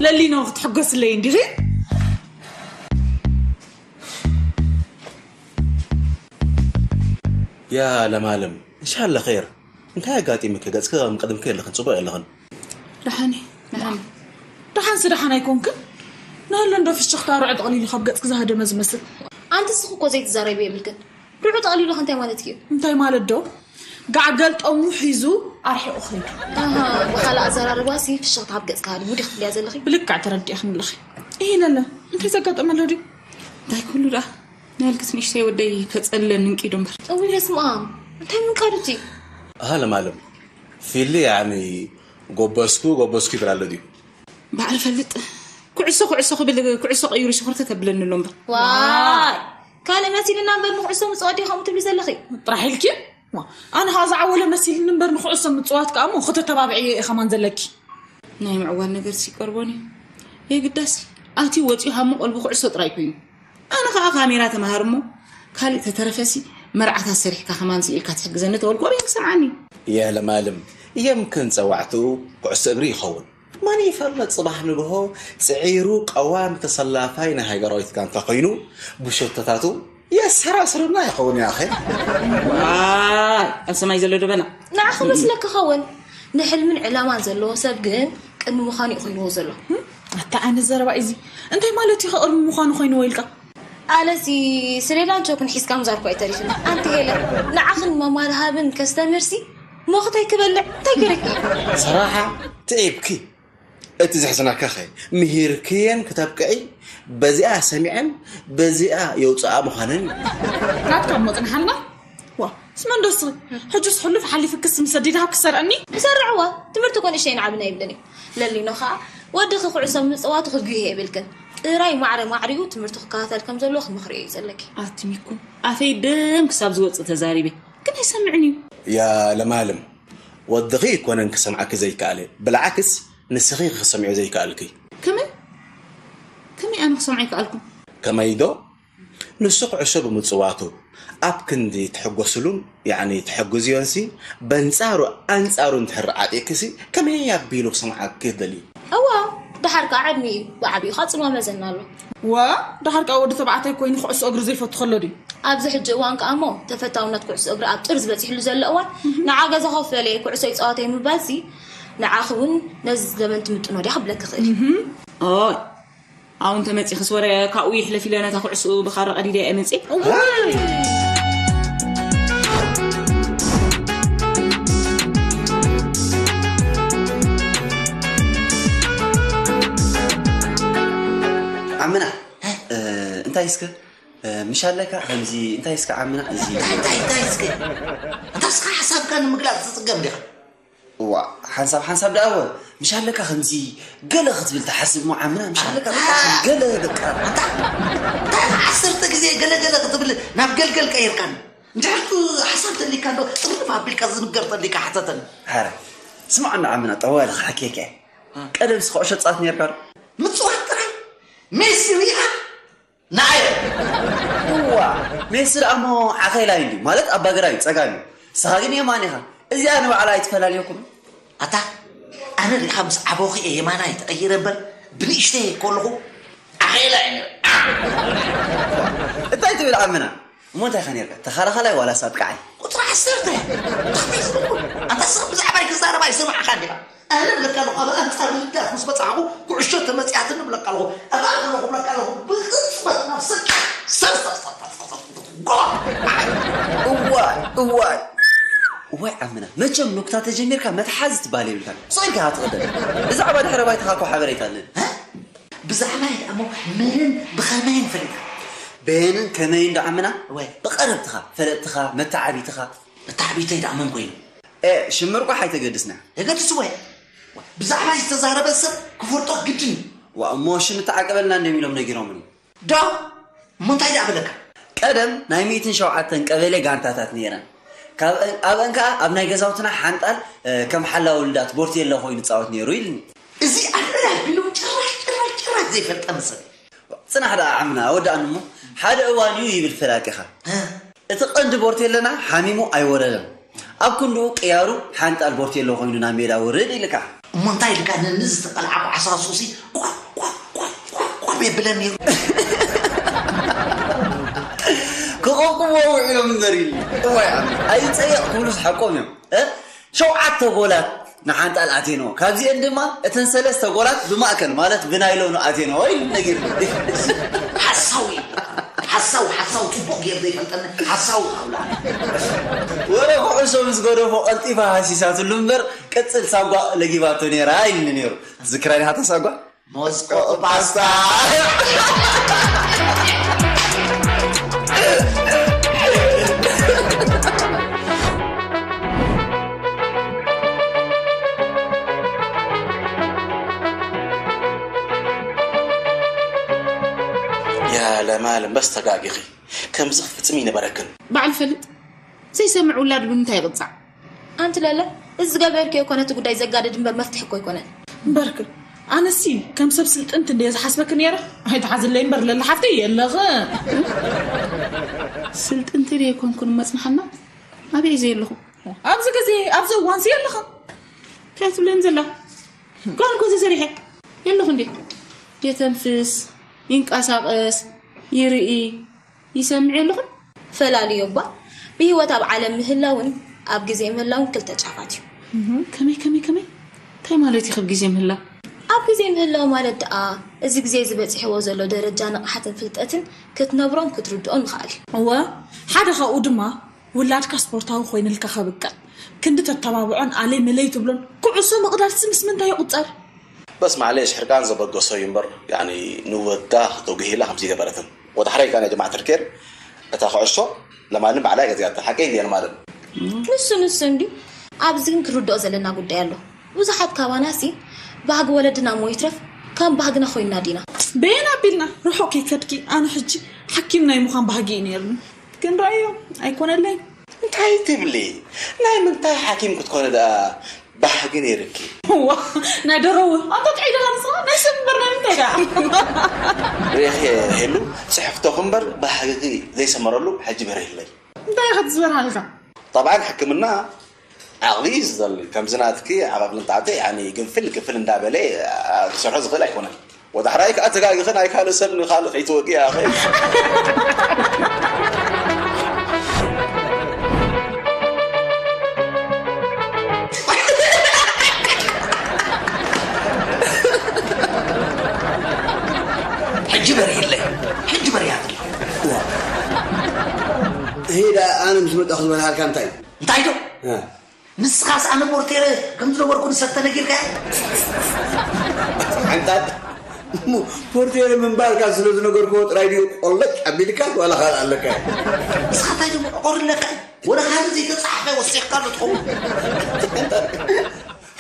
ለሊኖ ክትሕጎስለይ እንዲኺ። ያ ለማለም፣ እንሻላ ኸይር። እንታይ ኣጋጢምኪ? ገጽኪ ከም ቅድምኪ የለኽን፣ ጽቡቕ የለኽን። ደሓን እየ፣ ደሓን። ደሓንሲ ደሓን ኣይኮንክን? ንህሉ እንዶ ፍሽኽታ ርዑ ጠቕሊሉ ካብ ገጽኪ ዝሃደመ ዝመስል። ኣንቲ ስኽ እኮ ዘይትዛረቢ የብልክን። ርዑ ጠቕሊሉ እንታይ ማለት እዩ? እንታይ ማለት ዶ? ጋዕ ገልጠሙ ሒዙ ኣርሒቑ ኸይዱ። ኣሃ፣ ብኻልእ ኣዘራርባሲ ፍሽኽታ ካብ ገጽኪ ሃዲሙ ዲኺ ትብልያ ዘለኺ? ብልክዕ ተረዲእኽኒ ኣለኺ። ኢሂ ለለ፣ እንታይ ዘጋጠመ ኣሎ ድዩ? እንታይ ኩሉ ደኣ? ናይ ህልክት ንእሽተይ ወደይ ከጸልለን እንቂዱ እምበር። እውይ በስመ ኣብ፣ እንታይ ምንቃዱ እቲ? ኣሃ ለማለም፣ ፊሊ ያዕኒ ጎበዝኩ፣ ጎበዝኩ ይብል ኣሎ ድዩ? ባዕሉ ፈልጥ። ኩዕሶ፣ ኩዕሶ ክብል፣ ኩዕሶ ቀይሩ ሽኹርተት ተብለኒ ኣሎ እምበር። ዋይ፣ ካልእ መሲልና እምበር ንኩዕሶ ምጽዋት ዲኻ ከምኡ ትብሊ ዘለኺ? ጥራሕ ኢልኪ? ዋ፣ ኣነ ኸኣ ዝዓወለ መሲልኒ እምበር ንኩዕሶ ምጽዋት ከኣ እሞ ክተተባብዕዮ እየ ከማን ዘለኪ። ናይ ምዕዋል ነገርሲ ይቀርቦን እዩ። የግዳስ ኣትዩ ወጺኡ ሃሙ ቀልቡ ኩዕሶ ጥራይ ኮይኑ። ኣነ ኸኣ ካሜራ ተማሃር እሞ ካልእ ተተረፈሲ መርዓታት ሰሪሕካ ከማን ስኢልካ ትሕግዘኒ ተበልኩ ኣበይ ክሰምዓኒ? የለማልም የምክን ጸዋዕትኡ ኩዕሶ እግሪ ይኸውን። መን ይፈልጥ ጽባሕ ንግሆ ጽዒሩ ቀዋሚ ተሰላፋይ ናይ ሃገራዊት ጋንታ ኮይኑ ብሸቶታቱ የሰራስርና ይኸውን ያኸ። ዋይ ኣብ ሰማይ ዘሎ ደበና። ንዓኺ መስለኪ ኸውን። ንሕልምን ዕላማን ዘለዎ ሰብ ግን ቅድሚ ምዃኑ እዩ ክህልዎ ዘሎ። ኣታ ኣነ ዘረባ እዚ እንታይ ማለት እዩ? ከቕድሚ ምዃኑ ኮይንዎ ኢልካ? ኣለሲ ስሌዳን ቾክን ሒዝካ ምዛርኩ ኣይተሪፍን። ኣንቲ ሄለን ንዓኽን መማልሃብን ከስተምርሲ ሞኽታይ ክበልዕ እንታይ ገረኪ? ሰራሓ ትዒብኪ። እቲ ዘሕዝነካኸ ምሂርክየን ክተብቅዒ በዚኣ ሰሚዐን በዚኣ የውፅኣ ምዃነን እዩ። ናትካ እሞ ፅንሓልና። ዋ ስመንዶ እስኺ ሕጅስ ሕሉፍ ሓሊፍክስ ምስ ኣዴታኺ ክሰርዐኒ? ይሰርዕዋ። ትምህርቲ እኮ ንእሽተይን ዓብን ኣይብልን እዩ። ለሊኖ ኸዓ ወድኺ ኩዕሶ ምፅዋቱ ክጉህየ የብልክን። ጥራይ ማዕረ ማዕሪኡ ትምህርቱ ክከታተል ከም ዘለዎ ክመኽርዮ እዩ ዘለኪ። ኣቲ ሚኩ ኣፈይ ደም ክሳብ ዝወፅእ ተዛሪበ ግን ኣይሰምዕን እዩ። ያ ለማልም ወድኺ ኣይኮነን ክሰምዓኪ ዘይከኣለ ብልዓክስ ንስኺ ክሰምዕዮ ዘይከኣልኪ። ከመይ ከመይ ኣነ ክሰምዖ ኣይከኣልኩን? ከመይ ዶ ንሱ ኩዕሾ ብምጽዋቱ ኣብ ክንዲ ትሕጎስሉን ያዕኒ ተሐግዝዮንሲ በንጻሩ ኣንጻሩ እንድሕር ዓጢቅኪሲ ከመይ ኣቢሉ ክሰምዓኪ ደልዩ? እዋ ደሓር ከኣ ዕድሚኡ እዩ ብዓቢኡ ከኣ ጽልዋ መዘና ኣሎ። እዋ ደሓር ከኣ ወዲ ተባዕታይ ኮይኑ ኩዕሶ እግሪ ዘይፈቱ ከሎ ድዩ? ኣብዚ ሕጂ እዋን ከኣ እሞ ተፈታውነት ኩዕሶ እግሪ ኣብ ጥርዚ በጺሕሉ ዘሎ እዋን ንዓ ገዛ ኮፍ በለ ኩዕሶ ይጻወት እየ ምባልሲ ንዓኺ እውን ነዚ ዘመን ትምጥኖ ድያ ክብለኪ ይኽእል እዩ። ኦይ ኣብኡ እንተመጺእክስ ወረ ካብኡ ይሕለፍ ኢለ ነታ ኩዕስኡ ብኻራ ቀዲደ እየ መጺእ። ዓምና እንታይ እስከ ምሻለካ ከምዚ እንታይ እስከ ዓምና እዚ እንታይ እንታይ እስከ እንታ እስኻ ሓሳብካ ንምግላጽ ትጽገም ዲኻ እዋ ሓንሳብ ሓንሳብ ደኣ እወ ምሻለካ ከምዚ ገለ ክትብል ትሓስብ እሞ ዓምና ምሻለካ በቃ ከም ገለ በቃ ኣንታ እንታይ ዓሰርተ ግዜ ገለ ገለ ክትብል ናብ ገልገል ቀይርካኒ እንድሕር ሓሳብ ተሊካ እንዶ ጥርፍ ኣቢልካ ዝንገር ተሊካ ሓተተኒ ሓረ ስማዕ እንዶ ዓምና ጠዋሊ ክሓኪየካ እየ ቀደም ስኹዕሾ ጻት ነርካ ዶ ምጽዋት ጥራይ ሜሲ ሪኢኻ ንዓይ እዋ ሜሲ ደኣ እሞ ዓኼላ እዩ እንድዩ ማለት ኣባገራ እዩ ጸጋም እዩ ንስኻ ግን የማን ኢኻ እዚኣ ንባዕላ ኣይትፈላልየኩም ኣታ ኣነ ሪኢኻ ምስ ዓበኹ እየ የማናይ ተቐይረ እምበር ብንእሽተይ ከለኹ ዓኼላ እየ ነይረ እንታይ ትብል ዓምና እሞ እንታይ ኢኻ ነርካ ተኸላኸላይ ዋላስ ኣጥቃዓይ ቁፅሪ ዓሰርተ እንታይ ዝብል ኣታ ስኻ ብዛዕባይ ክዛረብ ኣይሰማዕኻን ዲኻ ኣነ እብለካ ኣለኹ ኣብ ኣንጻር ልዳት ምስ በጻሕኹ ኩዕሾ ተመጺኣትኒ እብለካ ኣለኹ ኣብኣ ከለኹ እብለካ ኣለኹ ብቕጽበት ናብ ስልጣን ሰብ ሰብ ሰብ ሰብ ሰብ ሰብ ጎል እዋይ እዋይ እዋይ ዓምና መቸም ኑክታ ተጀሚርካ መትሓዚ ትበሃል የብልካን ስቕ ኢልካ ኢኻ ትቕደም ብዛዕባ ድሕረ ባይታኻ እኮ ሓበሬታ ኣለኒ ብዛዕባይ ደኣ እሞ መንን ብኸመይን ፈሊጣ በየንን ከመይን ደኣ ዓምና እወ ብቐረብትኻ ፈለጥትኻ መተዓቢትኻ መተዓቢተይ ደኣ መን ኮይኑ ኤ ሽምር ቋሕ ኣይተገድስና የገድስዎ እየ ብዛዕባይ ዝተዛረበ ሰብ ክፈልጦ ግድን እዩ ዋእ እሞ ሽም ተዓቀበልና እንድዮም ኢሎም ነጊሮምኒ ዶ እሞ እንታይ ደኣ በለካ ቀደም ናይ ሚእትን ሸውዓተን ቀበሌ ጋንታታት ነይረን ካብአን ኣብአን ከዓ ኣብ ናይ ገዛውትና ሓንጣል እ፣ ከም ሓላዊ ልዳት ቦርቴሎ ኮይኑ ይፃወት ነይሩ ኢልኒ እዚ ኣረዳ ቢሉ ጭራሽ ጭራሽ ጭራሽ ዘይፈልጠኒ ሰብ እዩ ጽናሕ ደኣ ዓምና ኣወዳእኒ እሞ ሓደ እዋን እዩ ይብል ፈላቂኻ እቲ ቀንዲ ቦርቴለና ሓሚሙ ኣይወረደን ኣብ ክንድኡ ቅያሩ ሓንጣል ቦርቴሎ ኮይኑ ናብ ሜዳ ውርድ ኢልካ እሞ እንታይ ኢልካ ነዚ ዝተቐልዓ ዓሳ ሱሲ ቋ ቋ ቋ ቋ ቋ የብለን ነይሩ። ክቐቁዎ ውዒሎም እምበር ኢሉ። እዋይ፣ ኣይጸየቕ ክብሉስ ሓቆም እዮም። እ? ሸውዓተ ጎላት ንሓንጣል ኣቴንዎ። ካብዚአን ድማ እተን ሰለስተ ጎላት ብማእከል ማለት ብናይሎኑ ኣቴንዎ ኢሉ ነጊርኒ። ሓሳዊ፣ ሓሳዊ፣ ሓሳዊ፣ ጽቡቕ ጌር ዘይፈልጠኒ ሓሳዊ ካብላ። ወረ ኩዕሶ ምስ ገደፎ ቀልጢፋ ሃሲሳትሉ እምበር ቅጽል ሳጓ ለጊባቶ ነይራ ኢልኒ ነይሩ። ትዝክራ ዲኻ እታ ሳጓ? ሞስቆ ፓስታ። ያ ለማለም በስ ተጋጊኺ። ከምዚ ክፍጽም ይነበረክን። ባዕል ፈልጥ ዘይሰምዕ ውላድ ብምንታይ ይቕጻዕ? ኣንቲ ለለ፣ እዚ ዝገበርክዮ እኮ ነቲ ጉዳይ ዘጋድድ እምበር መፍትሒ እኮ ኣይኮነን። እምበርክ፣ ኣነሲ ከም ሰብ ስልጥንቲ እንድየ ዝሓስበክ ነይረ። ኣይትሓዝለይ እምበር ለለ ሓፍተይ የለኽ። ስልጥንቲ ድየ ኮንኩን መጽናሕና ኣበይ ዘይ ኣለኹ? ኣብዚ ግዜ፣ ኣብዚ እዋንሲ የለኽን። እንታይ ትብለን ዘላ? ጓል እኮ ተሰሪሐ የለኹ እንዴ? የተንፍስ፣ ይንቀሳቐስ፣ ይርኢ፣ ይሰምዕ የለኹን። ፈላልዮ እባ ብህይወት ኣብ ዓለም ምህላውን ኣብ ግዜ ምህላውን ክልተ ጫፋት እዩ። እህ፣ ከመይ፣ ከመይ፣ ከመይ? እንታይ ማለት እዩ ካብ ግዜ ምህላው? ኣብ ግዜ ምህላው ማለት ደኣ፣ እዚ ግዜ እዚ በጺሕዎ ዘሎ ደረጃ ንቕሓትን ፍልጠትን ክትነብሮን ክትርድኦን ምኽኣል እዩ። እወ፣ ሓደ ካብኡ ድማ ውላድካ ስፖርታዊ ኮይንልካ ከብቅዕ፣ ክንዲ ተተባብዖን ኣለይ መለይ ትብሎን፣ ኩዕሶ ምቕዳድሲ ምስ ምንታይ ይቑጸር? በስ ማዕሌሽ ሕርቃን ዘበገሶ እዩ እምበር፣ ያኒ ንወዳ ተጉሂላ ከምዚ ገበረትን። ወዳሕራይ ካን ያ ጀማዓት ኣልኬር፣ እታ ኩዕሶ ለማልን ባዕላ ገዚኣታ። ሓቀይ እንድያ ለማልን። ንሱ ንሱ እንዲ ኣብዚ ግን ክንርድኦ ዘለና ጉዳይ ኣሎ። ብዙሓት ካባና ሲ ባህጊ ወለድና እሞ ይትረፍ ከም ባህግና ኮይንና ዲና? በየን ኣቢልና ርሑቕ ከይከድኪ፣ ኣነ ሕጂ ሓኪም ናይ ምዃን ባህጊ እዩ ነይርኒ። ግን ረኣዮ ኣይኮነለይ። እንታይ ትብሊ? ናይ ምንታይ ሓኪም ክትኮነ ደኣ ባህጊ ነይርኪ? ዋ፣ ናይ ደረው ኣንታ ጥዒ ደኻ ንስኻ ናይ ሰብ እምበር ናይ ምንታይ ደኣ? ርኢኺ ሄሉ፣ ጽሕፍቶኺ እምበር ባህግኺ ዘይሰመረሉ ሕጂ በሪህለይ። እንታይ ኢኻ ትዝበር ሃልካ? ጠብዓን ሕክምና ዓቕሊ እዩ ዝደሊ። ከምዚ ናትኪ ዓቓቕሊ እንተኣትየ፣ ያኒ ግንፍል ግንፍል እንዳበለ፣ ኣ፣ ክሰርሖ ዝኽእል ኣይኮነን። ወዳሕራይ ከኣ ተጋጊኺ ናይ ካልእ ሰብ ንኻልእ ከይትወግኢ ኣኺ። ሕጂ በሪህለይ፣ ሕጂ በሪሃትለይ። እዋ። ሄዳ ኣነ ምስ መጣኹ ዝበልሃልካ እንታይ? እንታይ ዶ? እ። ንስኻስ ኣነ ፖርቴረ ከም ዝነበርኩ ንሰብ ተነጊርካያ? ሓንታት እሞ ፖርቴረ ምንባርካ ስለ ዝነገርክዎ ጥራይ ድዩ ቆለጭ ኣቢልካ ዋላ ካልእ ኣለካ? ንስኻ እንታይ ደሞ ዕቑር ኣለካ? ወላ ካልእ ዘይተጻሓፈ ወሲኽካሉ ትኸውን።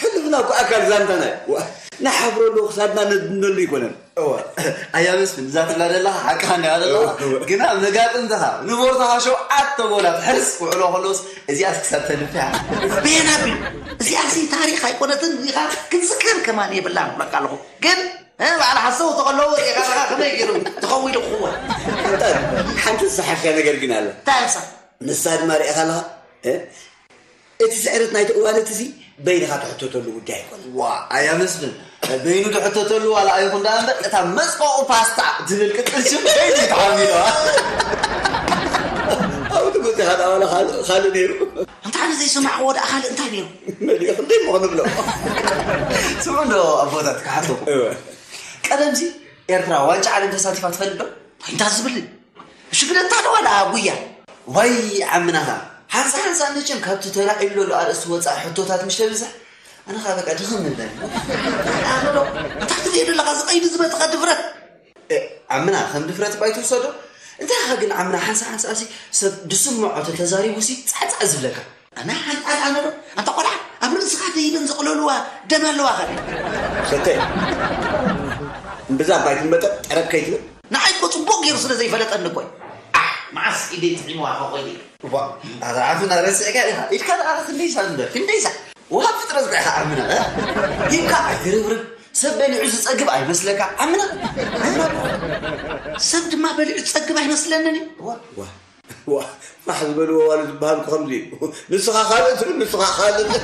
ሕልፍና እኮ ኣካል ዛንታና እዩ። ዋ፣ ንሓፍረሉ ክሳድና ነድነሉ ኣይኮነን። እወ፣ ኣያ መስፍን፣ እዛ ትብላ ዘለኻ ሓቅኻ እንድያ ዘለኻ። እወ፣ እወ። ግና መጋጥምትኻ ንቦርታኻ ሸውዓተ ጎላት ሕርስ ክውዕሎ ከሎስ እዚኣስ ክሳብ ተንፍያ። በየን ኣቢሉ? እዚኣሲ ታሪኽ ኣይኮነትን፣ እዚኻ ክትዝከር ከማን የብላን እብለካ ኣለኹ። ግን፣ እ፣ በዓል ሓሰው ተኸለዎ ርኢኻ ኣለኻ ከመይ ገይሩ ትኸውን ኢሉ ክኽወል? ሓንቲ ዝሰሓትካ ነገር ግን ኣላ። እንታይ ኣልሳ? ንሳ ድማ ርኢኻ ኣለኻ? እ? እቲ ስዕረት ናይቲ እዋን እቲ እዚ በይንኻ ትሕተተሉ ጉዳይ ኣይኮነን። ዋ፣ ኣያ መስፍን፣ በይኑ ትሕተተሉ ዋላ ኣይኹን ደኣ እምበር፣ እታ መጽቀቑ ፓስታ ትብል ቅጽል ሽም በይኑ እዩ ተሓሚልዋ። ኣብኡ ትመጺኻ ደኣ ዋላ ካልእ፣ ካልእ ነይሩ። እንተ ኣነ ዘይሰማዕክዎ ደኣ ካልእ እንታይ ነይሩ? መሊኡ ክንደይ እሞ ክንብሎ? ስምዑ እንዶ ኣቦታት ክሓተኩም። እወ። ቀደምሲ ኤርትራ ዋንጫ ዓለም ተሳቲፋ ትፈልጥ ዶ? እንታይ ዝብል? ሽግለታ ዶ ዋላ ጉያ? ዋይ ዓምናኻ፣ ሓንሳ ሓንሳ መቸም ካብቲ ተላዒሉ ዘሎ ኣርእስቲ ወጻኢ ሕቶታት ምሽ ተብዝሕ፣ ኣነ ኸኣ በቃ ድኽም እብለኒ። ኣነ ዶ እንታይ ትርእዮ ዘለኻ? እዚ ቀይዲ ዝበተኸ ድፍረት። እ፣ ዓምና፣ ከም ድፍረት እኳ ኣይትውሰዶ። እንታይ ኢኻ ግን ዓምና፣ ሓንሳ ሓንሳሲ ሰብ ድስምዖ ተተዛሪቡሲ ጻዕጻዕ ዝብለካ? ኣነ ሓንጣል ኣነ ዶ? ኣንታ ቆልዓ፣ ኣብ ርእስኻ ደይበን ዘቕለልዋ ደም ኣለዋ ኸ? ሰተ፣ እምብዛ ባይትመጠጥ ጠረብ ከይትብል። ንዓይ እኮ ጽቡቕ ገይሩ ስለ ዘይፈለጠኒ እኮ እዩ። ኣሕ፣ መዓስ ኢደይ ጥዒምዋ ኸ ኮይነ። እዋ፣ ኣታ ዓፍና ረሲዕካ ኢኻ። ኢድካ ደኣ ክንደይ ሳዕ እምበር፣ ክንደይ ሳዕ? ውሃ ፍጥረት እኮ ኢኻ ዓምና፣ እ? ሂብካ ኣይትርብርብ፣ ሰብ በሊዑ ዝጸግብ ኣይመስለካ፣ ዓምና? ዓምና? ሰብ ድማ በሊዑ ዝጸግብ ኣይመስለንን እዩ። እዋ፣ እዋ። ዋ፣ ፋሕ ዝበሉ ኣዋልድ ዝበሃል እኮ ከምዚ እዩ። ንስኻ ካልእ ትብል፣ ንስኻ ካልእ ትብል።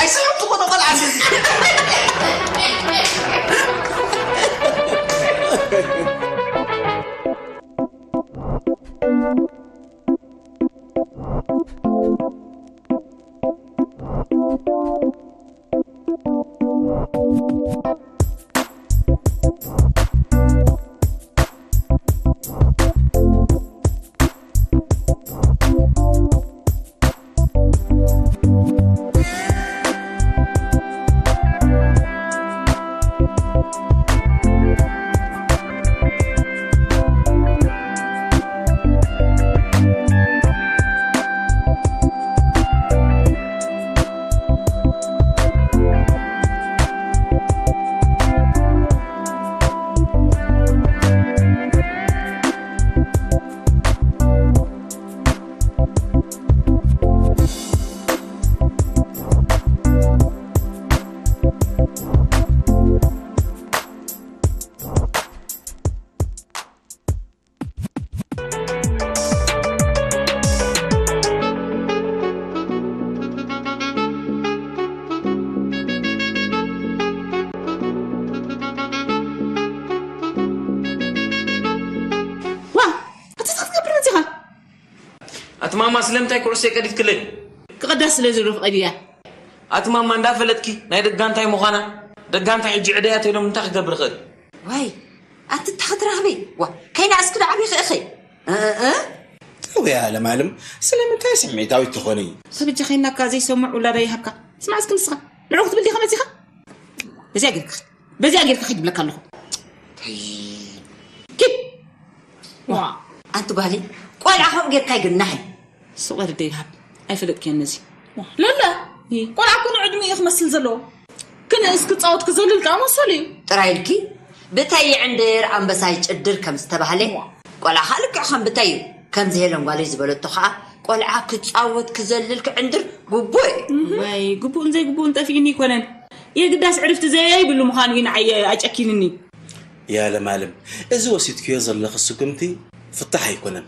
ኣይስሕቕኩ እኮ ቆልዓ እዚ። ዋ፣ ኣቲ እንታይ ክትገብር መፂኻ? ኣቲ ማማ፣ ስለምንታይ ኩዕሶ የቀዲድክለይ? ክቐዳ ስለ ዝደፍቐ ድያ? ኣቲ ማማ፣ እንዳፈለጥኪ ናይ ደጋንታይ ምዃና፣ ደጋንታይ ሕጂ ዕደያ ተኢሎም እንታይ ክገብር ይኽእል? ዋይ፣ ኣቲ እንታይ ክትረኽቢ? ዋ፣ ከይና እስኪ ዶ ዓብዪ ክእኺ? እ፣ እ፣ እ? ተው ያ ለማለም፣ ስለምንታይ ስምዒታዊት ትኾኒ? ሰብ እጃ ከይናካ ዘይሰምዕ ውላዳ ይሃብካ። ስማዕ እስኪ ንስኻ፣ ንዑ ክትብል ዲኻ መጺኻ? በዚኣ ጌርካ፣ በዚኣ ጌርካ ኺድ ብለካ ኣለኹ። ተይ። ኪድ። ዋ። ኣንቲ ጓለይ፣ ቆልዓ ከምኡ ጌርካ ኣይግናሕን። ስቕ በል ኣደይ ይሃብ፣ ኣይፈለጥክዮን ነዚ። ዋ፣ ለለ፣ ይ- ቆልዓ እኮ ንዕድሚኡ እዩ ክመስል ዘለዎ። ክንእስ ክጻወት ክዘልል ከኣ መሰሉ እዩ። ጥራይ ኢልኪ፣ ብተይ ይዕንድር ኣንበሳ ይጭድር ከም ዝተባህለ፣ ዋ። ቆልዓ ከኣ ልክዕ ከም ብተይ እዩ። ከምዚ ሄለን ጓለይ ዝበለቶ ከኣ፣ ቆልዓ ክጻወት ክዘልል ክዕንድር ግቡእ እዩ። እህ። ወይ ግቡእን ዘይግቡእን ጠፊኡኒ ኣይኮነን። የግዳስ ዕርፍቲ ዘይብሉ ምዃኑ እዩ ንዓይ ኣጨኪንኒ። ያ ለማለም፣ እዚ ወሲድክዮ ዘለኺ ስጉምቲ ፍታሕ ኣይኮነን።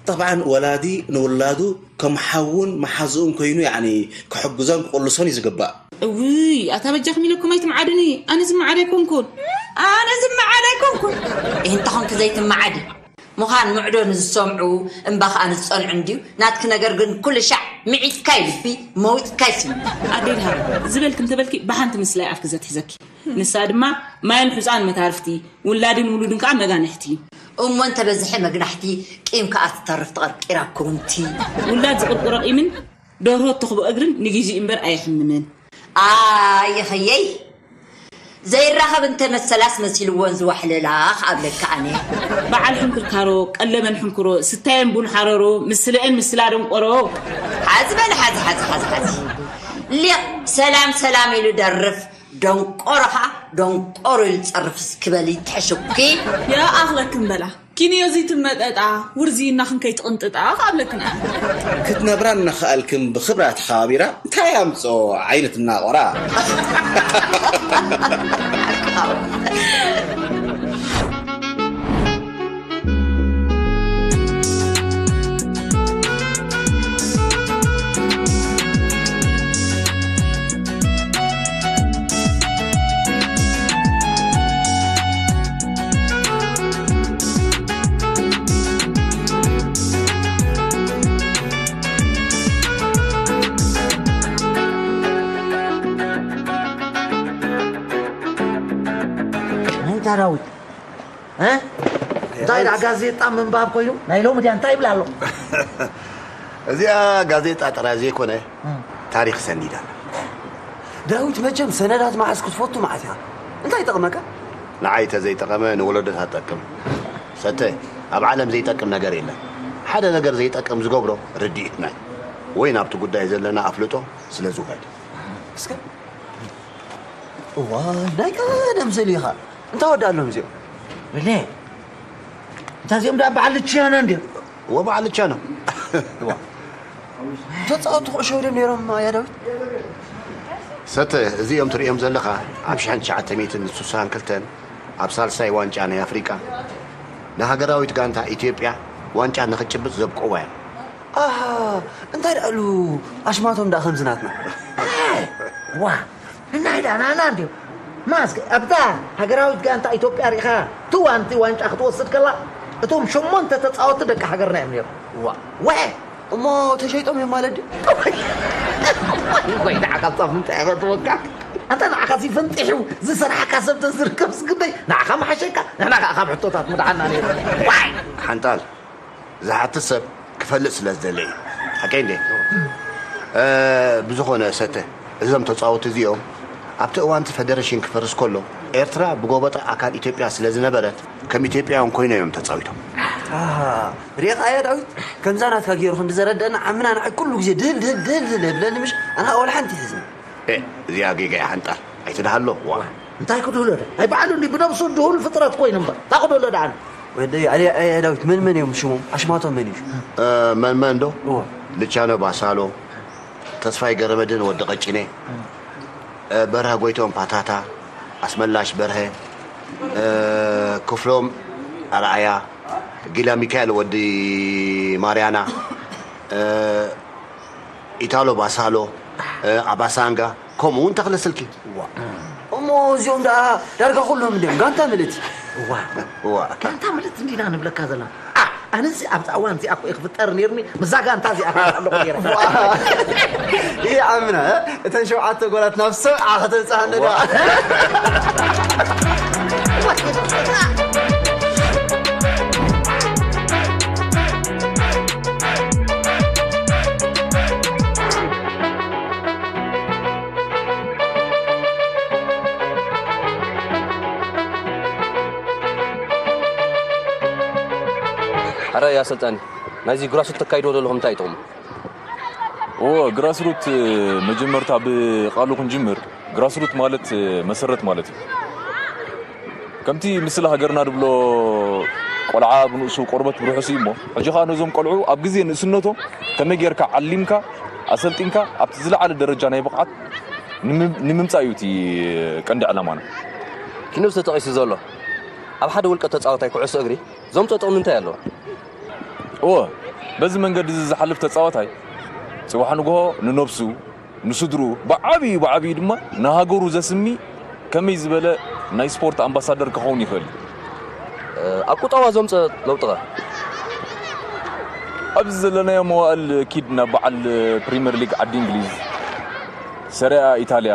ጠብዓን ወላዲ ንውላዱ ከም ሓውን መሓዝኡን ኮይኑ፣ ያዕኒ፣ ክሕግዞን ክቕልሶን እዩ ዝግባእ። እውይ፣ ኣታ በጃኹም ኢለኩም ኣይትምዓዱኒ። ኣነ ዝመዓደ ኣይኮንኩን። ኣነ ዝመዓደ ኣይኮንኩን። እንተ ኾንኪ ዘይትመዓዲ። ምዃን ምዕዶ ንዝሰምዑ እምባ ኸኣ ንዝጸንዑ እንድዩ። ናትኪ ነገር ግን ኩሉ ሻዕ ምዒትካይ ልቢ፣ መዊጽካይ ስኒ። ኣደይ ድሃር፣ ዝበልኪ እንተበልኪ ብሓንቲ ምስላይ ኣፍኪ ዘትሕዘኪ። ንሳ ድማ ማይን ሑጻን መታርፍቲ፣ ውላድን ውሉድን ከኣ መጋንሕቲ። እሞ እንተበዝሐ መግናሕቲ፣ ቂም ከኣ ትተርፍ ትቐርቂራ ኩርምቲ። ውላድ ዝቕርቁሮ ቂምን ደርሆ እተኽቦ እግርን ንጊዜኡ እምበር ኣየሕምምን። ኣየኸየይ! ዘይራኸብ እንተመሰላስ መሲልወን ዝዋሕለላ ክኣብለካ ኣነ። በዓል ሕንክርካሮ፣ ቀለበን ሕንክሮ፣ ስታየን ቡን ሓረሮ፣ ምስለአን ምስላ ደንቆሮ። ሓዚ በል፣ ሓዚ፣ ሓዚ፣ ሓዚ፣ ሓዚ። ሊቕ ሰላም ሰላም ኢሉ ደርፍ፣ ደንቆሮ ኸዓ ደንቆሮ ኢሉ ጸርፍ እስኪ በሊ ትሕሽኪ። ይኣኽለክን በላ። ኪንዮ እዚ ትመጠጣ፣ ውርዝይና ክንከይ ትቕንጥጣ ክኣብለክን ኣነ። ክትነብራ እናኸኣልክን ብኽብራ ተኸባቢራ እንታይ ኣምጽኦ ዓይነት እናቖራ? ናይ ዳዊት፣ እ? እንታይ ደኣ ጋዜጣ ምንባብ ኮይኑ? ናይ ሎሚ ድያ እንታይ ይብል ኣሎ? እዚኣ ጋዜጣ ጥራይ ዘይኮነ፣ እም። ታሪኽ ሰኒዳ ኣላ። ዳዊት፣ መቸም ሰነዳት መሓዝ ክትፈቱ መዓት ኢኻ። እንታይ ይጠቕመካ? ንዓይ ተዘይጠቐመ ንወለዶታት ጠቅም። ሰተ፣ ኣብ ዓለም ዘይጠቅም ነገር የለን። ሓደ ነገር ዘይጠቅም ዝገብሮ ርድኢትና እዩ። ወይ ናብቲ ጉዳይ ዘለና ኣፍልጦ ስለ ዝውሕድ። እስከ፣ እዋይ፣ ናይ ቀደም ስእሊ ኢኻ። እንታይ ወዲ ኣሎም እዚኦም? ብለ፣ እንታይ እዚኦም ደኣ በዓል ቻይና እንድዮም? እዎ፣ በዓል ቻይና። እዋ። ተጻወቱ ኩዕሾ እዮም ነይሮም፣ ኣያ ዳዊት? ሰተ፣ እዚኦም ትርእዮም ዘለኻ ኣብ ሽሕን ትሽዓተ ሚእትን ስሳን ክልተን ኣብ ሳልሳይ ዋንጫ ናይ ኣፍሪቃ ንሃገራዊት ጋንታ ኢትዮጵያ ዋንጫ ንኽጭብጥ ዘብቅዋ እዮም። ኣሃ፣ እንታይ ደኣሉ ኣሽማቶም ደኣ ከምዚ ናትና። ዋ፣ እናይ ደኣ ናና እንድዩ። ማስክ ኣብታ ሃገራዊት ጋንታ ኢትዮጵያ ርኢኻ፣ ትዋንቲ ዋንጫ ክትወስድ ከላ፣ እቶም ሸሞንተ ተጻወትቲ ደቂ ሃገርና እዮም ነይሮም። ዋ፣ ወ እሞ ተሸይጦም እዮም ማለት ድዩ? ወይ ንዓኻ ጻፍ እንታይ ያፈጥወካ? ኣንተ ንዓኻ ሲ ፈንጢሑ ዝሰርሓካ ሰብ ተዝርከብ ዝግበይ ንዓኻ መሓሸካ፣ ንሕና ከዓ ካብ ሕቶታት ምድሓና ነይሩ። ዋይ! ሓንጣል፣ ዝሓትት ሰብ ክፈልጥ ስለ ዝደለ እዩ። ሓቀይ እንዴ? እ፣ ብዝኾነ ሰተ፣ እዞም ተጻወቲ እዚኦም ኣብቲ እዋንቲ ፈደረሽን ክፈርስ ከሎ፣ ኤርትራ ብጎበጣ ኣካል ኢትዮጵያ ስለ ዝነበረት፣ ከም ኢትዮጵያውያን ኮይኖም እዮም ተጻዊቶም። ኣሃ፣ ሪኢኻዮ ዳዊት? ከምዛ ናትካ ገይሩ ክንዲ ዘረደአና ዓምና ንዓይ ኩሉ ግዜ ድህል ድህል ድህል ድህል የብለኒ ምሽ? ኣነ ወላ ሓንቲ ሒዝኒ። ኤ፣ እዚኣ ጌጋ እያ ሓንጣል። ኣይትድሃሎ። ዋ። እንታይ ክድህሎ ዶ? ኣይ በዓሉ እንዲ ብነብሱ ድሁል ፍጥረት ኮይኑ እምበር። እንታይ ክድህሎ ደኣ? ወደይ፣ ኣሊ፣ ኣይ፣ ዳዊት፣ መን መን እዮም ሽሞም? ኣሽማቶም መን እዩ? እ፣ መን መን ዶ? እዎ። ልቻኖ ባሳሎ፣ ተስፋይ ገረመድህን ወዲ ቀጭኔ፣ እ፣ በርሀ ጎይቶም ፓታታ፣ ኣስመላሽ በርሀ፣ እ፣ ክፍሎም ኣርኣያ፣ ጊላ ሚካኤል ወዲ ማርያና፣ እ፣ ኢታሎ ባሳሎ፣ እ፣ ኣባሳንጋ፣ ከምኡ እውን ተኽለ ስልኪ። እሞ እዚኦም ደኣ ዳርጋ ኩሎም እንድዮም ጋንታ ምልእቲ። እዋ፣ እዋ። ጋንታ ምልእቲ እንዲና ንብለካ ዘለና። ኣ፣ ኣነዚ ኣብዛ እዋን እዚኣ እኮ እየ ክፍጠር ነይርኒ፣ ምስዛ ጋንታ እዚኣ ክመጽእ ኣለኹ ነይረ። ይኣምና፣ እ? እተን ሸውዓተ ጎላት ናብ ሰብዓ ከተብጽሓኒ ዶ? ኣረ፣ ኣሰልጣኒ፣ ናይዚ ግራስሩት ተካይድዎ ዘለኹም እንታይ እዩ ጥቕሙ? እወ፣ ግራስሩት፣ መጀመርታ ብቓሉ ክንጅምር፣ ግራስሩት ማለት መሰረት ማለት እዩ። ከምቲ ምስላ ሃገርና ድብሎ፣ ቆልዓ ብንእሱ ቆርበት ብርሑስ እዩ እሞ፣ ሕጂ ኸኣ ነዞም ቆልዑ ኣብ ግዜ ንእስነቶም ከመይ ጌርካ ዓሊምካ፣ ኣሰልጢንካ፣ ኣብቲ ዝለዓለ ደረጃ ናይ ብቕዓት ንምም-፣ ንምምጻእ እዩ እቲ ቀንዲ ዕላማና። ክንድዚ ተጠቒሱ ዘሎ፣ ኣብ ሓደ ውልቀ ተጻዋታይ ኩዕሶ እግሪ ዘምጽኦ ጥቕሚ እንታይ ኣለዎ? እወ፣ በዚ መንገዲ እዚ ዝሓልፍ ተጻዋታይ፣ ጽባሕ ንግሆ ንነብሱ፣ ንስድርኡ፣ ብዓብዩ፣ ብዓብዩ ድማ ንሃገሩ ዘስሚ ከመይ ዝበለ ናይ ስፖርት ኣምባሳደር ክኸውን ይኽእል እዩ? እ፣ ኣብ ቁጠባ ዘምጽኦ ለውጢ ኸ? ኣብዚ ዘለናዮ መዋእል ኪድ ናብ በዓል ፕሪምየር ሊግ ዓዲ እንግሊዝ፣ ሰሪኣ ኢታልያ፣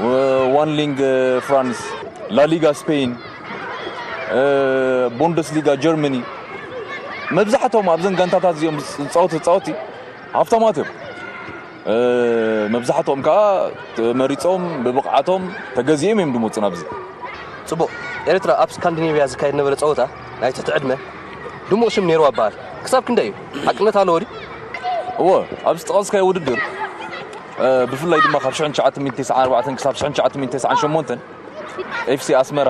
እ፣ ዋን ሊግ ፍራንስ፣ ላሊጋ ስፔን፣ እ፣ ቦንደስሊጋ ጀርመኒ፣ መብዛሕትኦም ኣብዘን ጋንታታት እዚኦም ዝጻወቱ ተጻወቲ ሃፍታማት እዮም። እ፣ መብዛሕትኦም ከኣ ተመሪጾም፣ ብብቕዓቶም ተገዚኦም እዮም ድመጹ ናብዚ። ጽቡቕ። ኤርትራ ኣብ ስካንዲኔቭያ ዝካየድ ነበረ ጸወታ ናይ ትሕቲ ዕድመ ድሙቕ ሽም ነይርዋ ይበሃል። ክሳብ ክንደይ እዩ? ሓቅነት ኣለዎ ድዩ? እወ፣ ኣብ ዝጠቐስካዮ ውድድር፣ እ፣ ብፍላይ ድማ ካብ ሽሕን ትሽዓተ ሚእትን ተስዓን ኣርባዕተን ክሳብ ሽሕን ትሽዓተ ሚእትን ተስዓን ሸሞንተን፣ ኤፍ ሲ ኣስመራ፣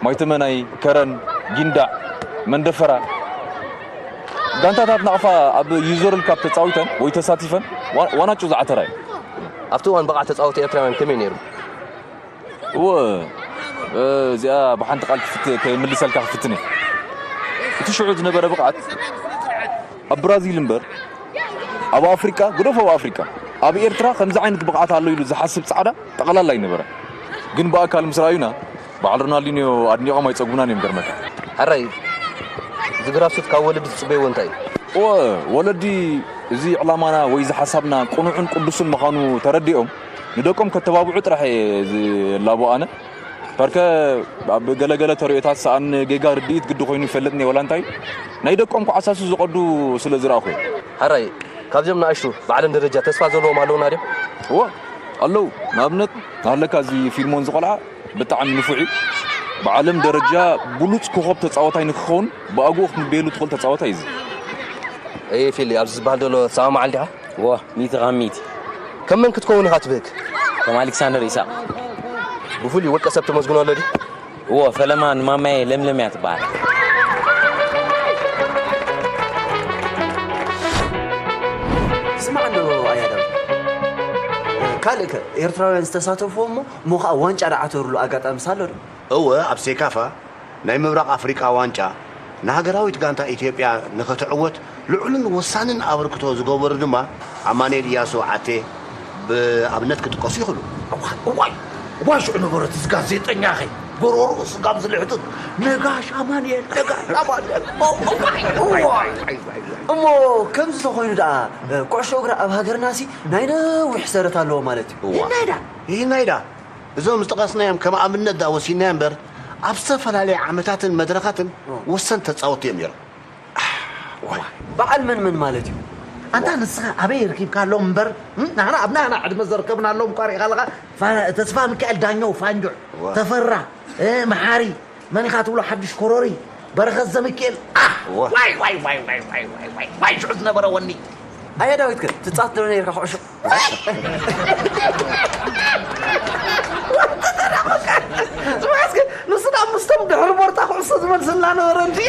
ማይተመናይ፣ ከረን፣ ጊንዳዕ፣ መንደፈራ፣ ጋንታታት ናቕፋ ኣብ ዩዘርል ካፕ ተጻዊተን ወይ ተሳቲፈን ዋ-፣ ዋናጩ ዝዓተራ እዩ። ኣብቲ እዋን ብቕዓት ተጻወቲ ኤርትራውያን ከመይ ነይሩ? እወ፣ እ፣ እዚኣ ብሓንቲ ቃል ክፍት-፣ ክምልሰልካ ክፍትን እየ። እቲ ሽዑ ዝነበረ ብቕዓት ኣብ ብራዚል እምበር፣ ኣብ ኣፍሪቃ፣ ግደፎ ኣብ ኣፍሪቃ፣ ኣብ ኤርትራ ከምዚ ዓይነት ብቕዓት ኣሎ ኢሉ ዝሓስብ ጻዕዳ ጠቕላላ ኣይነበረን። ግን ብኣካል ምስ ረኣዩና፣ በዓል ሮናልዲንዮ ኣድኒቖም ኣይጸግቡናን እዮም፣ ገርመካ። ሕራይ፣ እዚ ግራስሩት ካብ ወለዲ ትጽበይዎ እንታይ እዩ? እወ፣ ወለዲ እዚ ዕላማና ወይ እዚ ሓሳብና ቅኑዕን ቅዱስን ምዃኑ ተረዲኦም፣ ንደቆም ከተባብዑ ጥራሕ እየ ዝላቦ ኣነ። ፐርከ ኣብ ገለገለ ተርእዮታት ሰኣን ጌጋ ርድኢት ግዲ ኮይኑ ይፈልጥኒ ወላ እንታይ፣ ናይ ደቆም ክዓሳሱ ዝቐዱ ስለ ዝረኣኹ እየ። ሕራይ፣ ካብዚኦም ንኣሽቱ ባዕለን ደረጃ ተስፋ ዘለዎም ኣለዉና ድዮም? እወ፣ ኣለዉ። ንኣብነት፣ ናሃለካ እዚ ፊልሞን ዝቖልዓ ብጣዕሚ ንፉዕ እዩ። ብዓለም ደረጃ ብሉጽ ኮኸብ ተጻዋታይ ንክኸውን ብኣግኡ ክትምበየሉ ትኽእል ተጻዋታይ እዩ እዚ። እየ ፊሊ፣ ኣብዚ ዝበሃል ዘሎ ትሰማማዓል ዲኻ? እወ፣ ሚእቲ ካብ ሚእቲ። ከም መን ክትከውን ኢኻ ትብህግ? ከም ኣሌክሳንደር ኢሳቕ። ብፍሉይ ውልቀ ሰብ ተመስግኖ ኣሎ ድዩ? እወ፣ ፈለማ ንማማየ ለምለም እያ ትበሃል። ስማዕ እንዶ ኣያ ዳዊት፣ ካልእ ከ ኤርትራውያን ዝተሳተፍዎ እሞ፣ እሞ ኸኣ ዋንጫ ዝዓተሩሉ ኣጋጣሚስ ኣሎ ዶ? እወ፣ ኣብ ሴካፋ ናይ ምብራቕ ኣፍሪቃ ዋንጫ ንሃገራዊት ጋንታ ኢትዮጵያ ንኽትዕወት ልዑልን ወሳንን ኣበርክቶ ዝገበሩ ድማ ኣማኑኤል ኢያሱ ዓቴ ብኣብነት ክጥቀሱ ይኽእሉ። እዋይ፣ እዋይ፣ እዋይ፣ ሽዑ ነበረ እቲ ጋዜጠኛ ኸ ጎሮሮኡ ስጋብ ዝልሕትት፣ "ነጋሽ ኣማኑኤል፣ ነጋሽ ኣማኑኤል፣ ኦ፣ እዋይ፣ እዋይ፣ እዋይ፣ እዋይ፣ እዋይ." እሞ ከምዚ ተኾይኑ ደኣ፣ ኩዕሾ እግሪ ኣብ ሃገርናሲ ናይ ነዊሕ ሰረት ኣለዎ ማለት እዩ። እዋ። ይናይዳ። ይናይዳ። እዞም ዝጠቐስናዮም ከም ኣብነት ደኣ ወሲድናዮ እምበር፣ ኣብ ዝተፈላለየ ዓመታትን መድረኻትን እዎ። ወሰንቲ ተጻወትቲ እዮም ነይሮም። ዋይ። በዓል መን መን ማለት እዩ? ኣንታ ንስኻ ኣበይ ረኪብካሎም እምበር፣ እም? ንሕና ኣብ ናህና ዕድመ ዘርከብናሎም እኳ ርኢኻ ኣለኻ። ፋ-፣ ተስፋ ሚካኤል ዳኘው ፋንጁዕ፣ እወ። ተፈራ፣ እ፣ መሓሪ፣ መን ኢኻ ትብሎ ሓድሽ ኮሮሪ፣ በረኸት ዘሚካኤል፣ ኣህ! እወ። ዋይ፣ ዋይ፣ ዋይ፣ ሽዑ ዝነበረ ወኒ። ኣየ ዳዊት ከ፣ ትጻወት ዶ ነይርካ ኩዕሾ? ጽባሕ እስከ ንሱ ደኣ ምስቶም ድሕሪ ቦርታ ኩዕሶ ዝመልስልና ነበረ እንጂ።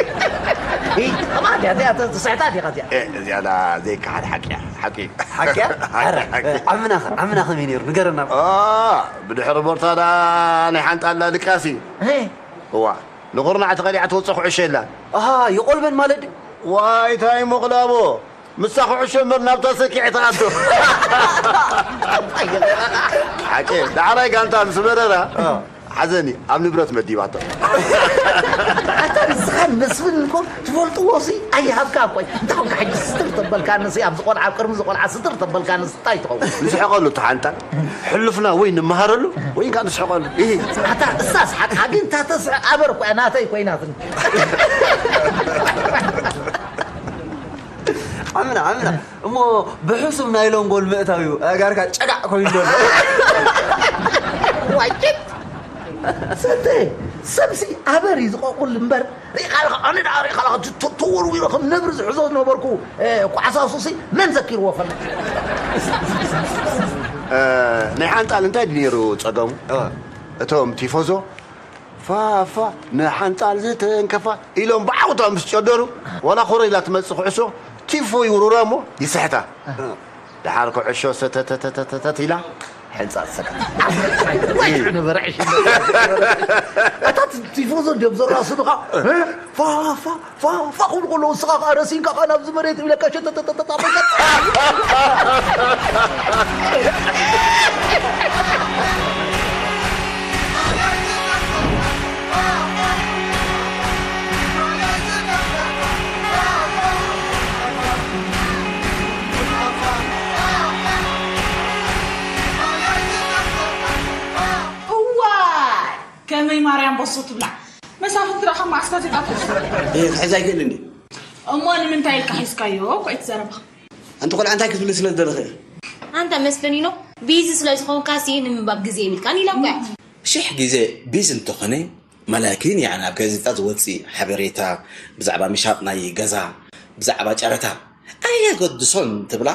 እይ፣ ከማን እያ እዚኣ፣ እተ-፣ ትስሕታ ዲኻ እዚኣ? እ፣ እዚኣ ደኣ ዘይከሓድ ሓቂ እያ፣ ሓቂ። ሓቂ እያ? ሓቂ፣ ኣረ፣ ሓቂ። ዓምና ኸ፣ ዓምና ኸመይ ነይሩ? ንገረና። ኦ፣ ብድሕሪ ቦርታ ደኣ ናይ ሓንጣላ ድቃስ እዩ። እ? እዋ፣ ንኹርናዕ ተቐሊዓ ትወጽእ ኩዕሾ የላን። ኣሃ፣ ይቆልበን ማለት ድዩ? ዋይ፣ ታይ ምቕላቦ? ምስታ ኩዕሾ እምበር ናብታ ሰኪዕ ትኣቱ። ሓቂ፣ ዳዕራይ ጋንታ ምስ መረራ፣ እ። ሓዘኒ ኣብ ንብረት መዲባቶ። ኣታ ንስኻን መስፍን እኮ ትፈልጥዎ ሲ ኣይሃብካ እኮ። እንታይ ኮንካ ሕጂ ስትር ተበልካንሲ፣ ኣብዚ ቆልዓ፣ ኣብ ቅድሚ እዚ ቆልዓ ስትር ተበልካንሲ እንታይ ትኸውን? ንስሕቐሉ ተሓንታ። ሕሉፍና ወይ ንመሃረሉ ወይ ከዓ ንስሕቐሉ። እሂ። ኣታ እሳ ስሓቃ ግን እታ ተስሕቕ ኣበር እኮ እያ፣ ናተይ ኮይናትኒ። ዓምና፣ ዓምና። እሞ ብሕሱም ናይሎን ጎል ምእታው እዩ ኣእጋርካ ጨጋዕ ኮይኑ ዘሎ። ዋጭት! ሰተ፣ ሰብሲ ኣበር እዩ ዝቐቑል እምበር፣ ሪኢኻ ኣለኻ፣ ኣነ ደኣ ሪኢኻ ኣለኻ፣ ት-፣ ት-፣ ተወርዊሩ ከም ነብሪ ዝሕዞ ዝነበርኩ፣ እ፣ ኳዕሳሱሲ መን ዘኪርዎ ፈለጥ? እ፣ ናይ ሓንጣል እንታይ ድዩ ነይሩ ጸገሙ? እ። እቶም ቲፎዞ፣ "ፋ፣ ፋ፣ ንሓንጣል ዝተንከፋ" ኢሎም ብዓውታ ምስ ጨደሩ፣ ዋላ ኮረይላ ትመጽእ ኩዕሶ፣ ቲፎ ይውርራ እሞ ይስሕታ። እ። ደሓር ኩዕሾ ሰተተተተተት ኢላ፣ ሕንጻጽ ሰከት። ወይ ነበረ ዕሽ። ኣታ ቲፎዞ እንድዮም ዘራስኑኻ። እ? ፋ፣ ፋ፣ ፋ፣ ፋ ክብሉ ከለዉ፣ ንስኻ ኸኣ ረሲንካ ኸኣ ናብዚ መሬት ኢለካ ሸተተተተታ በቃ። እዋይ! ከመይ ማርያም በሶ ትብላዕ። መሳፍንቲ ደኣ ካብ መዓስ ጋዜጣ ትሕዝ? እየ፣ ክሕዝ ኣይክእልን እየ። እሞ ንምንታይ ኢልካ ሒዝካዮ እኮ እዩ እቲ ዘረባ። ኣንቲ ቆልዓ እንታይ ክትብሊ ስለ ዝደለኺ? ኣንታ መስፍኒኖ፣ ቢዚ ስለ ዝኾንካ ሲ ንምንባብ ግዜ የብልካን ኢላ እኮ እያ። ሽሕ ግዜ ቢዚ እንተኾነ፣ መላኪን ያዕኒ ኣብ ጋዜጣ ዝወፅእ ሓበሬታ ብዛዕባ ምሻጥ ናይ ገዛ፣ ብዛዕባ ጨረታ ኣየገድሶን ትብላ።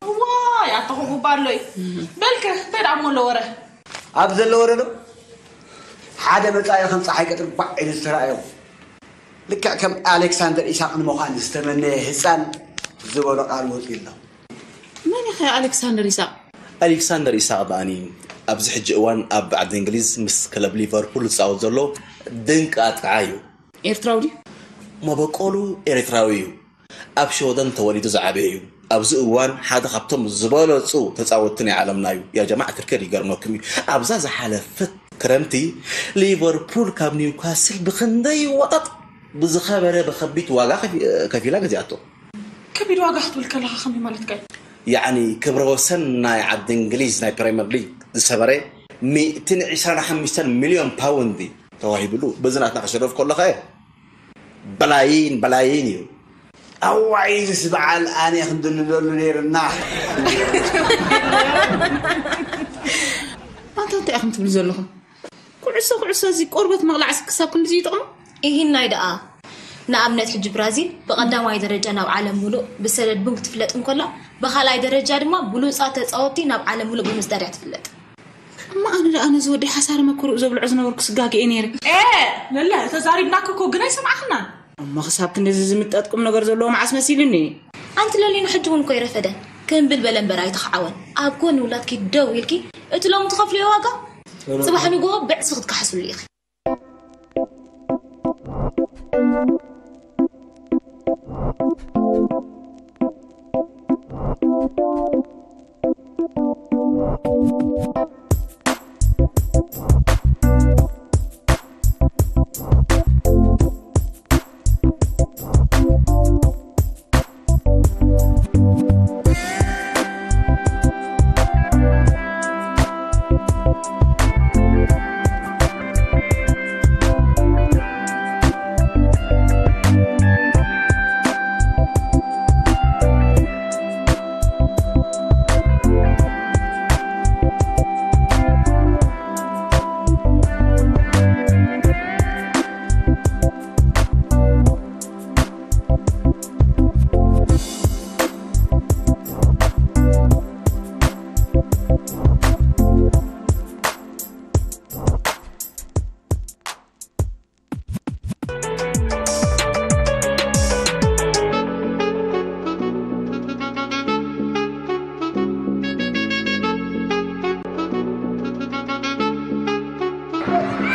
እዋይ፣ ኣታ ከምኡ እባ ኣሎ እዩ። በልከ፣ እንታይ ደኣ እሞ ኣሎ ወረ? ኣብ ዘሎ ወረ ዶ? ሓደ መጻኢ ከም ጸሓይ ቀትሪ ኳዕ ኢሉ ዝተራእዮ፣ ልክዕ ከም ኣሌክሳንደር ኢሳቕ ንምዃን ዝተመነየ ህጻን ዝበሎ ቃል ወጺኡ ኣሎ። መን ኢኸ ኣሌክሳንደር ኢሳቕ? ኣሌክሳንደር ኢሳቕ ደኣኒ ኣብዚ ሕጂ እዋን ኣብ ዓዲ እንግሊዝ ምስ ክለብ ሊቨርፑል ዝጻወት ዘሎ ድንቂ ኣጥቃዓይ እዩ። ኤርትራዊ ድዩ? መበቆሉ ኤርትራዊ እዩ። ኣብ ሽወደን ተወሊዱ ዝዓበየ እዩ። ኣብዚ እዋን ሓደ ካብቶም ዝበለጹ ተጻወትቲ ናይ ዓለምና እዩ። ያ ጀማዓ ትርከድ ይገርመኩም እዩ። ኣብዛ ዝሓለፈት ክረምቲ ሊቨርፑል ካብ ኒውካስል ብኽንደይ ይዋጣጥ ብዝኸበረ ብኸቢድ ዋጋ ከፊ-፣ ከፊላ ገዚኣቶ። ከቢድ ዋጋ ክትብል ከለኻ ከመይ ማለትካ እዩ? ያዕኒ ክብረ ወሰን ናይ ዓዲ እንግሊዝ ናይ ፕሪምየር ሊግ ዝሰበረ ሚእትን ዕስራን ሓሙሽተን ሚልዮን ፓውንድ ተዋሂብሉ። በዚ ናትና ክሸረፍ ከሎ ኸ በላይን በላይን እዩ። ኣዋይ፣ ዝስ በዓል ኣነ ክንድልለሉ ነይርና። ኣንታ እንታይ ኢኹም ትብሉ ዘለኹም? ኩዕሶ፣ ኩዕሶ እዚ ቆርበት ምቕላዕስ ክሳብ ክንድዚ ይጠቕሞ? ኢሂናይ ደኣ። ንኣብነት ሕጂ ብራዚል ብቐዳማይ ደረጃ ናብ ዓለም ሙሉእ ብሰደድ ቡን ክትፍለጥ እንከላ፣ ብኻልኣይ ደረጃ ድማ ብሉጻት ተጻወትቲ ናብ ዓለም ሙሉእ ብምስዳድ እያ ትፍለጥ። እሞ ኣነ ደኣ ነዚ ወዲ ሓሳረ መከርኡ ዘብልዖ ዝነበርኩ ስጋግኤ ነይረ። ኤ፣ ለለ፣ ተዛሪብናኪ እኮ ግን ኣይሰማዕክናን። እሞ ክሳብ ክንድዚ ዝምጠጥ ቁም ነገር ዘለዎ መዓስ መሲሉኒ? ኣንቲ ለሊኑ ሕጂ እውን እኮ ኣይረፈደን። ክምብል በለ እምበር ኣይተኸዓወን። ኣብ ጎኒ ውላድኪ ደው ኢልኪ፣ እቲ ሎሚ ትኸፍልዮ ዋጋ፣ ጽባሕ ንግሆ ብዕጽፊ ክትከሓስሉ ኢኺ።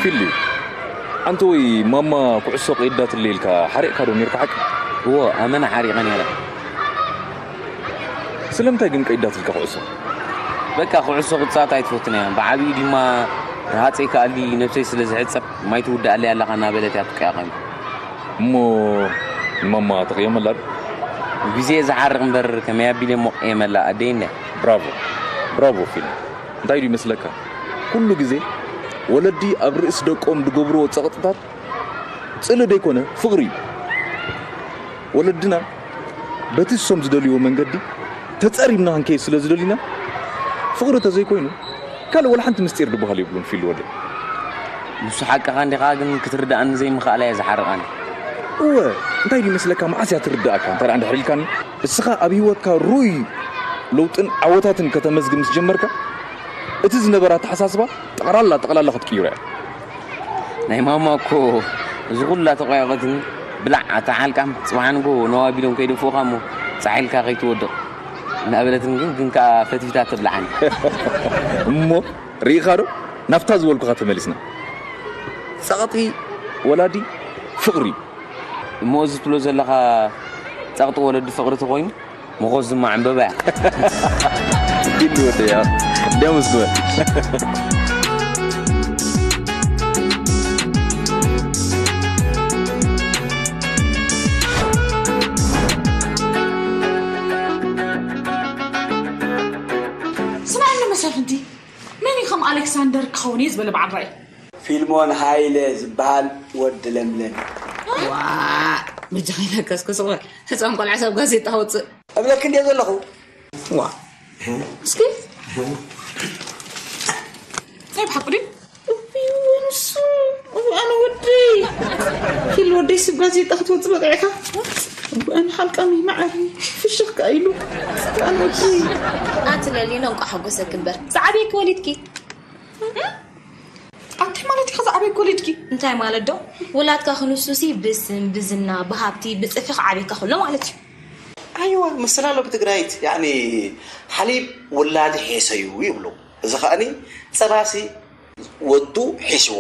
ፊሊ፣ ኣንተ ወይ ማማ ኩዕሶ ቀይዳትለይ ኢልካ ሓሪቕካ ዶ ነይርካ ሓቂ? እዎ፣ ኣመና ሓሪቐ ነይረ። ስለምንታይ ግን ቀይዳትልካ ኩዕሶ? በቃ ኩዕሶ ክትጻወት ኣይትፈቱን እያ። ብዓቢኡ ድማ ረሃጸይ ከኣሊ ነብሰይ ስለ ዝሕጸብ፣ "ማይ ትውድኣለይ ኣለኻ?" እናበለት እያ ትቀያቐኒ። እሞ ንማማ ተቕየመላ ዶ? ብግዜ ዝሓርቕ እምበር ከመይ ኣቢለ እሞ ቅየመላ ኣደይ እንድያ። ብራቮ፣ ብራቮ ፊሊ። እንታይ ድዩ ይመስለካ? ኩሉ ግዜ ወለዲ ኣብ ርእሲ ደቆም ዝገብርዎ ጸቕጥታት ጽልኢ ደይኮነ ፍቕሪ እዩ። ወለድና በቲ እሶም ዝደልይዎ መንገዲ ተጸሪብና ክንከይድ ስለ ዝደልዩና፣ ፍቕሪ ተዘይኮይኑ ካልእ ወላ ሓንቲ ምስጢር ዝበሃል የብሉን ፊል ወደይ። ንሱ ሓቅኻ እንዲኻ፣ ግን ክትርድኣኒ ዘይምኽኣላ እያ ዝሓርቓኒ። እወ፣ እንታይ ድዩ ይመስለካ፣ መዓስ እያ ትርድኣካ? እንተ ደኣ እንድሕር ኢልካኒ፣ እስኻ ኣብ ህይወትካ ርኡይ ለውጥን ዓወታትን ከተመዝግብ ምስ ጀመርካ፣ እቲ ዝነበረ ኣተሓሳስባ ጠቕላላ፣ ጠቕላላ ክትቅይሮ እያ። ናይ ማማ እኮ እዚ ኩላ ተቆያቆትኒ፣ "ብላዕ ኣታ ሓልቃም፣ ጽባሕ ንጎ ነዋ ቢሎም ከይደፍኡኻ እሞ ጻሕ ኢልካ ከይትወድቕ" እናበለትኒ፣ ግን፣ ግን ከኣ ፈትፊታ ትብልዓኒ። እሞ ርኢኻ ዶ? ናብታ ዝበልኩኻ ተመሊስና። ጸቕጢ ወላዲ ፍቕሪ። እሞ እዚ ትብሎ ዘለኻ ጸቕጢ ወለዲ ፍቕሪ ተኾይኑ፣ መኾስ ድማ ዕምበባ እያ። ግዲ ወደያ። እንዲያውስ ግበር። ስማዕኒ መሳፍንቲ፣ መን እዩ ከም ኣሌክሳንደር ክኸውን እየ ዝበለ በዓል ራእይ? ፊልሞን ሃይለ ዝበሃል ወዲ ለምለም። ዋ፣ በጃኻ ኢለካ እስከ ስቕ በል። ህፃን ቆልዓ ሰብ ጋዜጣ ወፅእ። እብለኪ እንድየ ዘለኹ። ዋ፣ እስኪ። ናይ ብሓቂ ድዩ? እውይ፣ ንሱ። እውይ፣ ኣነ ወደይ። ፊል ወደይ ስብ ጋዜጣ ክትወፅእ በቂዕካ። እውይ፣ ኣነ ሓልቃሚ መዓሪ። ፍሽኽ ከኣ ኢሉ። ኣነ ወደይ። ኣቲ ለሊኖ፣ እንቋዕ ሓጎሰኪ እምበር። ዝዓበየኪ ወሊድኪ። ኣንታይ ማለት ኢኻ ዝዓበየኪ ወሊድኪ? እንታይ ማለት ዶ? ውላድካ ክንሱሲ ብስም፣ ብዝና፣ ብሃብቲ፣ ብጽፍሒ ክዓብየካ ከሎ ማለት እዩ። ኣይዋ፣ ምስላ ኣሎ ብትግራይት፣ ያዕኒ፣ ሓሊብ ውላድ ሔሰዩ ይብሉ። እዚ ኸኣኒ ጸባሲ ወዱ ሒሽዎ።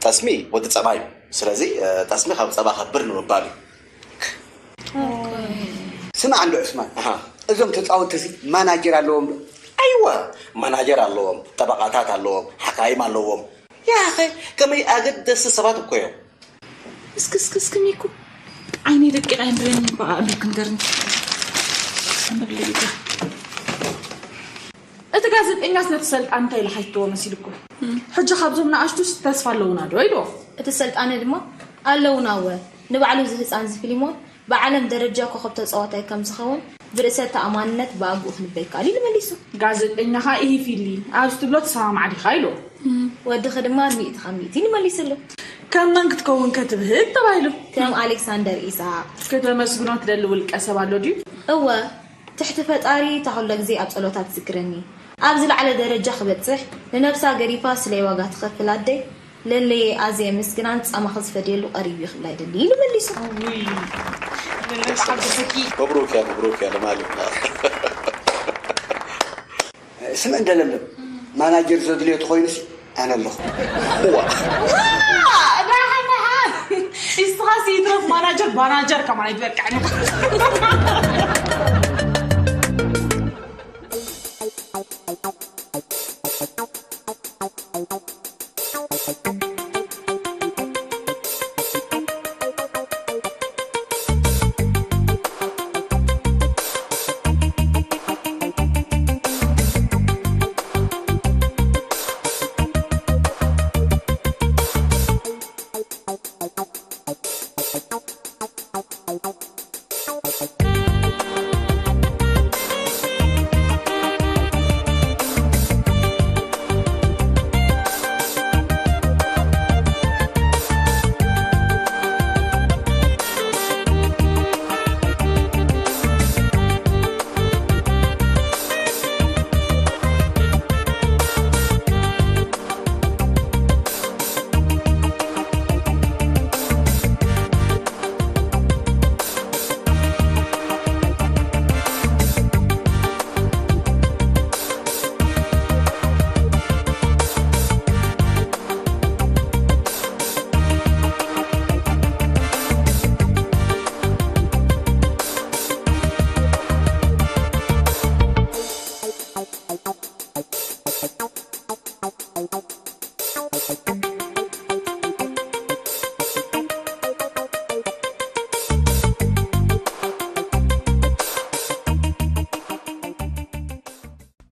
ጠስሚ ወዲ ጸባ እዩ። ስለዚ፣ እ፣ ጠስሚ ካብ ጸባ ከብር ንምባል እዩ። ስማዕ እንዶ ዑስማን፣ ኣሃ። እዞም ተጻወትቲ እዚ ማናጀር ኣለዎም ዶ? ኣይዋ፣ ማናጀር ኣለዎም፣ ጠበቓታት ኣለዎም፣ ሓካይም ኣለዎም። ያኸ ከመይ ኣገደስቲ ሰባት እኮ እዮም። እስኪ፣ እስኪ፣ እስኪ ሚኩ፣ ዓይነይ ደቂቕ ኣይንበለኒ እምበኣር፣ ኣቢልኪ ንገርኒ። ኣንብብለይ ይግባእ። እቲ ጋዜጠኛስ ነቲ ሰልጣን እንታይ ኢሉ ሓቲትዎ መሲልኩም? ሕጂ ካብዞም ንኣሽቱስ ተስፋ ኣለውና ዶ ኢልዎ? እቲ ሰልጣነ ድማ፣ ኣለውና እወ፣ ንባዕሉ እዚ ህጻን እዚ ፊልሞን ብዓለም ደረጃ ኮኸብ ተጻዋታይ ከም ዝኸውን ብርእሰ ተኣማንነት ብኣግኡ ክንበ ይከኣል ኢሉ መሊሱ። ጋዜጠኛኻ ኢሂ ፊሊ ኣብዚ ትብሎ ትሰማማዕ ዲኻ ኢልዎ። ወድኺ ድማ ሚእቲ ካብ ሚእቲ ኢሉ መሊስሉ። ከም መን ክትከውን ከ ትብህግ ተባሂሉ? ከም ኣሌክሳንደር ኢሳቕ። ከተመስግኖ ትደሊ ውልቀ ሰብ ኣሎ ድዩ? እወ፣ ትሕቲ ፈጣሪ እታ ኩለ ግዜ ኣብ ጸሎታ ትዝክረኒ፣ ኣብ ዝለዓለ ደረጃ ክበጽሕ ንነብሳ ገዲፋ ስለይ ዋጋ ትኸፍል ኣደይ ለለየ ኣዝየ የመስግናን ጻማኺ ዝፈድየሉ ቀሪቡ እዩ ክብላ ይደሊ ኢሉ መሊሱ። ውይ፣ ለለ ተሓጎሰኪ። መብሩክ እያ፣ መብሩክ እያ ለማለት። ስምዕ እንደ ለምለም፣ ማናጀር ዘድልዮ ተኾይኑሲ ኣነ ኣለኹ። ዋ! ደሓን፣ ደሓን። ንስኻስ ይትረፍ ማናጀር ባናጀር ከማን ኣይትበቅዕን እዩ።